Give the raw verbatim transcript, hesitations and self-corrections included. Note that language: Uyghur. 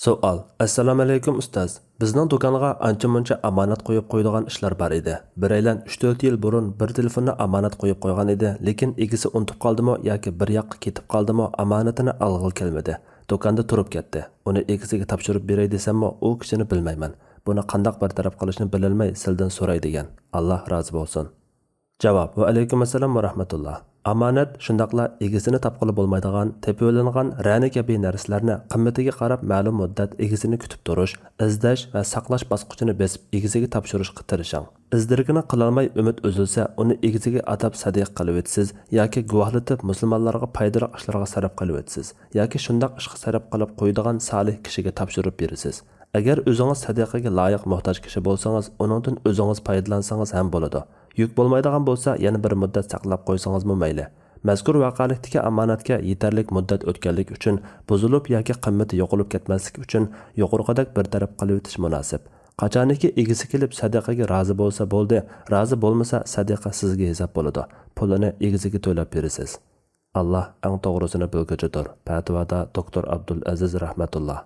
سوئال. ئەسسالامۇئەلەيكۇم ئۇستاز. بىزنىڭ دۇكانغا ئانچە-مۇنچە ئامانەت قويۇپ قويىدىغان ئىشلار بار ئىدى. بىرەيلەن ئۈچ-تۆت يىل بۇرۇن بىر تېلېفوننى ئامانەت قويۇپ قويغان ئىدى، لېكىن ئىگىسى ئۇنتۇپ قالدىمۇ ياكى بىر ياققا كېتىپ قالدىمۇ، ئامانىتىنى ئالغىلى كەلمىدى. دۇكاندا تۇرۇپ كەتتى. ئۇنى ئىگىسىگە تاپشۇرۇپ بېرەي دېسەممۇ، ئۇ كىشىنى بىلمەيمەن. بۇنى قانداق بىر تەرەپ قىلىشنى بىلەلمەي سىلدىن سوراي دېگەن. ئاللا رازى بولسۇن. جاۋاب. ۋەئەلەيكۇم ئەسسالام ۋە رەھمەتۇللا. ئامانەت شۇنداقلا ئىگىسىنى تاپقىلى بولمايدىغان، تېپىۋېلىنغان رەنە كەبى نەرسىلەرنى قىممىتىگە قاراپ مەلۇم مۇددەت ئىگىسىنى كۈتۈپ تۇرۇش، ئىزدەش ۋە ساقلاش باسقۇچىنى بېسىپ ئىگىسىگە تاپشۇرۇشقا تىرىشىڭ. ئىز-دېرىكىنى قىلالماي ئۈمىد ئۈزۈلسە، ئۇنى ئىگىسىگە ئاتاپ سەدىقە قىلىۋېتىسىز ياكى گۇۋاھلىتىپ مۇسۇلمانلارغا پايدىلىق ئىشلارغا سەرپ قىلىۋېتىسىز ياكى شۇنداق ئىشقا سەرپ قىلىپ قويىدىغان سالىھ كىشىگە تاپشۇرۇپ بېرىسىز. ئەگەر ئۆزىڭىز سەدىقىگە لايىق موھتاج كىشى بولسىڭىز، ئۇنىڭدىن ئۆزىڭىز پايدىلانسىڭىز ھەم بولىدۇ. يۈك بولمايدىغان بولسا، يەنە بىر مۇددەت ساقلاپ قويسىڭىزمۇ مەيلى. مەزكۇر ۋەقەلىكتىكى ئامانەتكە يېتەرلىك مۇددەت ئۆتكەنلىكى ئۈچۈن بۇزۇلۇپ ياكى قىممىتى يوقىلىپ كەتمەسلىكى ئۈچۈن يۇقىرىقىدەك بىر تەرەپ قىلىۋېتىش مۇناسىپ. قاچانكى ئىگىسى كېلىپ سەدىقىگە رازى بولسا بولدى، رازى بولمىسا سەدىقە سىزگە ھېساب بولىدۇ. پۇلىنى ئىگىسىگە تۆلەپ بېرىسىز. ئاللا ئەڭ توغرىسىنى بىلگۈچىدۇر. پەتىۋادا دوكتور ئابدۇلئەزىز رەھمەتۇللا.